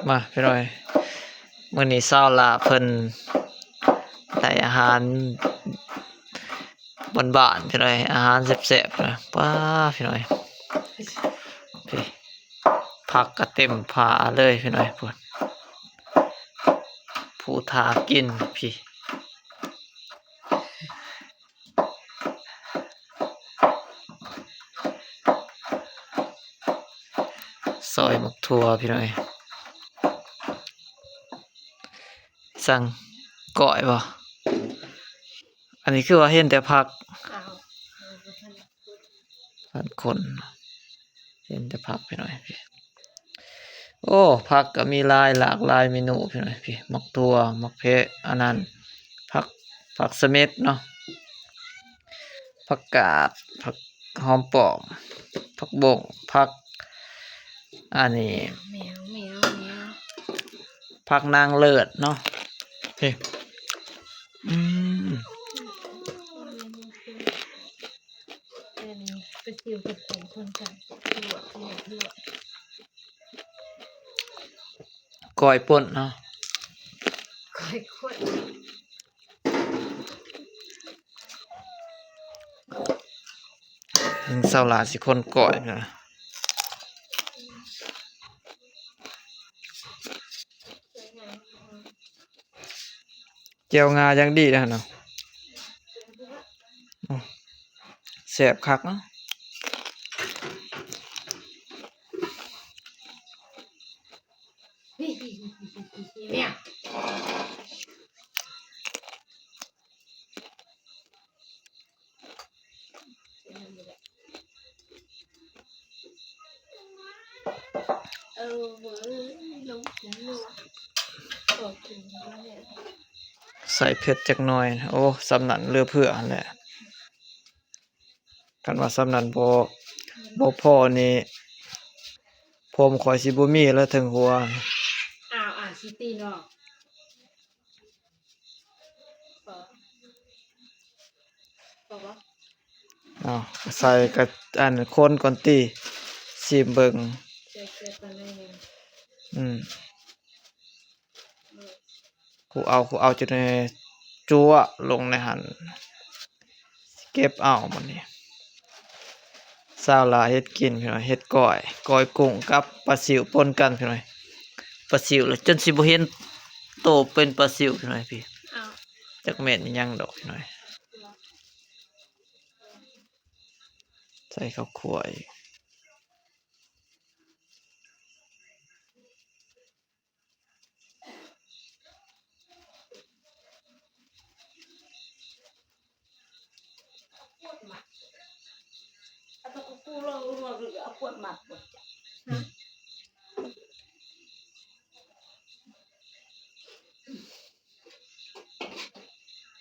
ມາພີ່ນ້ອງ ມື້ນີ້ສາວຫຼ້າເພິ່ນໄດ້ອາຫານບ້ານໆ ພີ່ນ້ອງ ອາຫານແຊບໆ ປ້າ ພີ່ນ້ອງ ພີ້ ຜັກກະເຕັມຝາເລີຍ ພີ່ນ້ອງ ພຸ້ນ ຜູ້ຖ້າກິນພີ້. ຊອຍໝາກຖົ່ວພີ່ນ້ອງ ສັ່ງກ້ອຍບໍ່? ອັນນີ້ຄືວ່າເຫັນແຕ່ຜັກ ພັນຄົນ ເຫັນແຕ່ຜັກພີ່ນ້ອງ ໂອ້ ຜັກກໍມີຫຼາຍ ຫຼາກຫຼາຍເມນູພີ່ນ້ອງ ພີ້ ໝາກຖົ່ວ ໝາກເພະ ອັນນັ້ນ ຜັກ ຜັກສະເມັດເນາະ ຜັກກາດ ຜັກຫອມປ້ອມ ຜັກບົ້ງ ຜັກ ອັນນີ້ ແມວ ແມວ ແມວ ຜັກນາງເລີດເນາະ ພີ້ ອືມ ໄປຊິວເຮັດຜົມຄົນກັນ ລົວກ ລົວກ ລົວກ ກ້ອຍປົ່ນເນາະ ກ້ອຍປົ່ນ ເຖິງສາວຫຼ້າຊິຄົນກ້ອຍນະ ແຈ່ວງາຢ່າງດີເດ້ຫັ້ນນະ ໂອ້ ແຊບຄັກເນາະ ໃສ່ເຜັດຈັກໜ່ອຍ ໂອ້ ສ່ຳນັ້ນເຫຼືອເພື່ອຫັ້ນແຫຼະ ຄັນວ່າສ່ຳນັ້ນບໍ່ ບໍ່ພໍນີ້ ຜົມຂ້ອຍຊິບໍ່ມີແລ້ວເທິງຫົວ ອ້າວ ອາ ຊິຕີເນາະ ພໍ ພໍບໍ່? ເອົາ ໃສ່ກະ ອັນ ຄົນກ່ອນຕິ ຊີມເບິ່ງ ໃສ່ເກືອກ່ອນໜ້ອຍໜຶ່ງ ອືມ ເອີ ຄູເອົາ ຄູເອົາ ຈົນໃຫ້ຈົວະລົງໃນຫັ້ນ ເກັບເອົາບັດນີ້ ສາວຫຼ້າເຮັດກິນພີ່ນ້ອງ ເຮັດກ້ອຍ ກ້ອຍກຸ້ງກັບປາຊິວປົນກັນພີ່ນ້ອງ ປາຊິວລະຈົນຊິບໍ່ເຫັນໂຕເປັນປາຊິວພີ່ນ້ອງ ພີ້ ອ້າວ ຈັກແມ່ນອີ່ຫຍັງດອກພີ່ນ້ອງ ໃສ່ເຂົ້າຂົ້ວອີກ.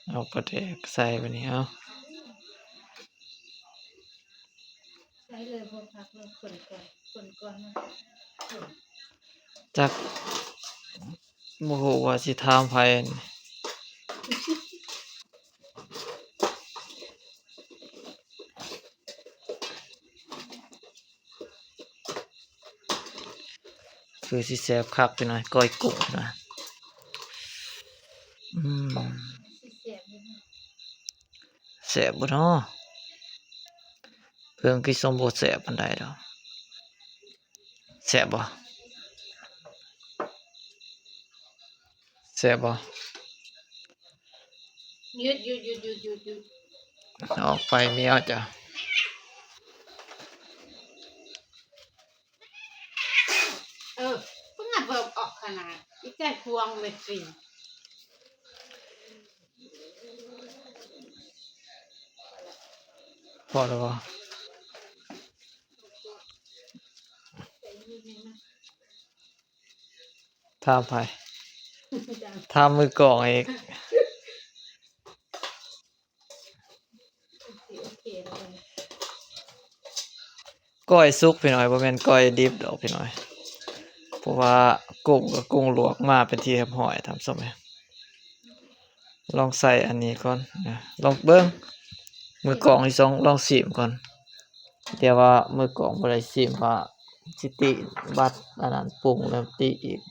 ເອົາປາແດກໃສ່ບາດນີ້ ເອົາ ໃສ່ເລີຍ ບໍ່ພັກເລີຍ ຄົນກ່ອນ ຄົນກ່ອນນະ ຈັກ ບໍ່ຮູ້ວ່າຊິຖາມໃຜ. ຄືຊິແຊບຄັກພີ່ນ້ອງ ກ້ອຍກຸ້ງນະ ອືມ ແຊບບໍ່ເນາະ ເບິ່ງຄືຊົມບໍ່ແຊບປານໃດດອກ ແຊບບໍ່? ແຊບບໍ່? ຢຸດ ຢຸດ ຢຸດ ຢຸດ ຢຸດ ຢຸດ ອອກໄປແມວເຈົ້າ ເອີ ເພິ່ນກໍເບິ່ງອອກຂະໜາດ ອີແກ່ພວງແມ່ນຊິ ພໍແລ້ວບໍ່? ຖາມໃຜ? ຖາມມືກ້ອງອີກ. ກ້ອຍສຸກພີ່ນ້ອງ ບໍ່ແມ່ນກ້ອຍດິບດອກພີ່ນ້ອງ ເພາະວ່າກຸ້ງກໍກຸ້ງລວກມາເປັນທີ່ຮຽບຮ້ອຍ ທ່ານຜູ້ຊົມ. ລອງໃສ່ອັນນີ້ກ່ອນ ລອງເບິ່ງ ມືກ້ອງຊິລອງ ລອງຊີມກ່ອນ ແຕ່ວ່າມືກ້ອງບໍ່ໄດ້ຊີມວ່າ ຊິຕິບັດອັນນັ້ນ ປຸງແລ້ວຕິອີກ.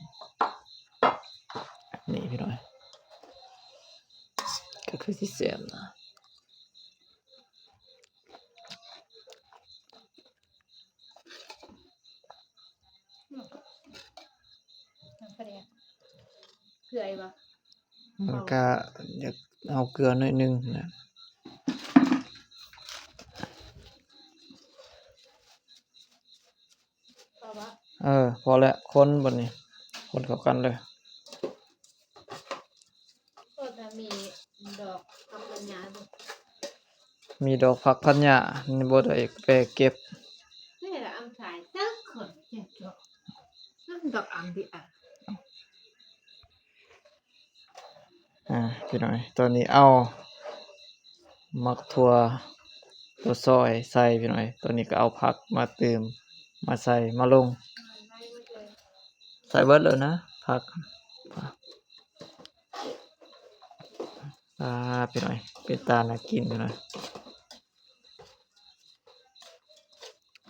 ນີ້ພີ່ນ້ອງ ກໍຄືຊິແຊບນະ. ນ້ຳປາແດກ ເກືອອີກບໍ່? ມັນກະຢາກເອົາເກືອໜ້ອຍໜຶ່ງນະ. ພໍບໍ່? ເອີ ພໍແລ້ວ ຄົນບັດນີ້ ຄົນເຂົ້າກັນເລີຍ. ໂອ້ ແຕ່ມີດອກຜັກພັນຍາຢູ່. ມີດອກຜັກພັນຍາ ນີ້ບໍ່ໄດ້ໄປເກັບ. ນີ້ລະອຳສາຍຈັກຄົນເກັບດອກ ອຳດອກອຳດີອະ. ອ່າ ພີ່ນ້ອງ ຕອນນີ້ເອົາໝາກຖົ່ວ ຕົວຊອຍໃສ່ພີ່ນ້ອງ. ຕອນນີ້ກໍເອົາຜັກມາຕື່ມ ມາໃສ່ ມາລົງ ໃສ່ເບິດເລີຍນະຜັກ. ອ່າ ພີ່ນ້ອງ ເປັນຕາໜ້າກິນພີ່ນ້ອງ.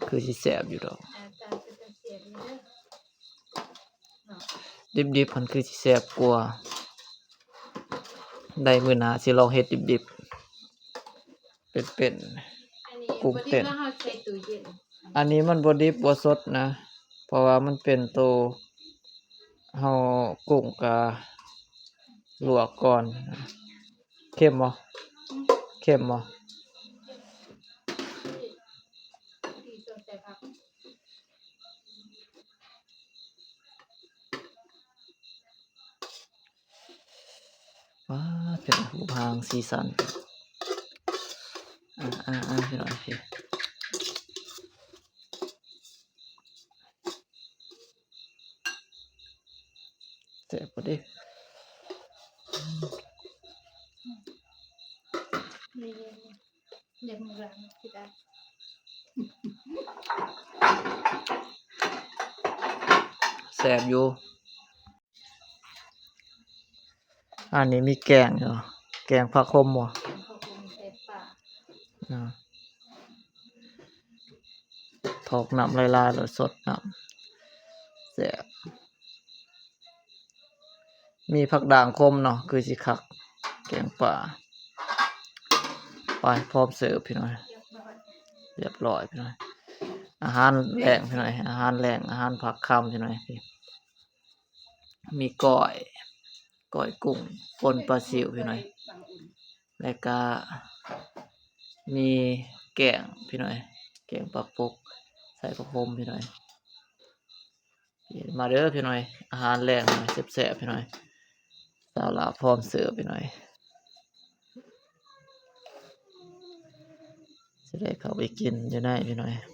ຄືຊິແຊບຢູ່ດອກ. ອາຈານເປັນຕາແຊບຢູ່ເດີ. ດິບໆ ຫັ້ນຄືຊິແຊບກວ່າ. ໄດ້ມື້ໜ້າຊິລອງເຮັດດິບໆ ເປັນໆ ກຸ້ງເຕັ້ນ. ອັນນີ້ບໍ່ດິບ ເຮົາໃສ່ຕູ້ເຢັນ. ອັນນີ້ມັນບໍ່ດິບບໍ່ສົດນະ ເພາະວ່າມັນເປັນໂຕ ເຮົາ ກຸ້ງກະລວກກ່ອນ. ເຄັມບໍ່? ເຄັມບໍ່? ວ້າ ເປັນຮູບຮ່າງສີສັນ. ອ່າໆໆ ພີ່ນ້ອງ ໂອເຄ. ແຊບບໍ່ເດ? ແຊບຢູ່. ອັນນີ້ມີແກງຢູ່ ແກງຜັກໂຂມບໍ່? ແກງຜັກໂຂມໃສ່ປາ. ເນາະ ຖອກນ້ຳຫຼາຍໆ ແລ້ວສົດນ້ຳ ແຊບ. ມີຜັກດ່າງຂົມເນາະ ຄືຊິຄັກ ແກງປາ. ໄປ ພ້ອມເສີບພີ່ນ້ອງ ຮຽບຮ້ອຍ ຮຽບຮ້ອຍພີ່ນ້ອງ. ອາຫານແລງພີ່ນ້ອງ ອາຫານແລງ ອາຫານພາກຄ່ຳພີ່ນ້ອງ. ມີກ້ອຍ ກ້ອຍກຸ້ງ ປົ່ນປາຊິວພີ່ນ້ອງ ແລ້ວກະມີແກງພີ່ນ້ອງ ແກງປາປົກໃສ່ຜັກໂຂມພີ່ນ້ອງ. ມາເດີພີ່ນ້ອງ ອາຫານແລງແຊບໆ ພີ່ນ້ອງ. ສາວລາວພ້ອມເສີບພີ່ນ້ອງ ຈະໄດ້ເຂົ້າໄປກິນຢູ່ໃນພີ່ນ້ອງ.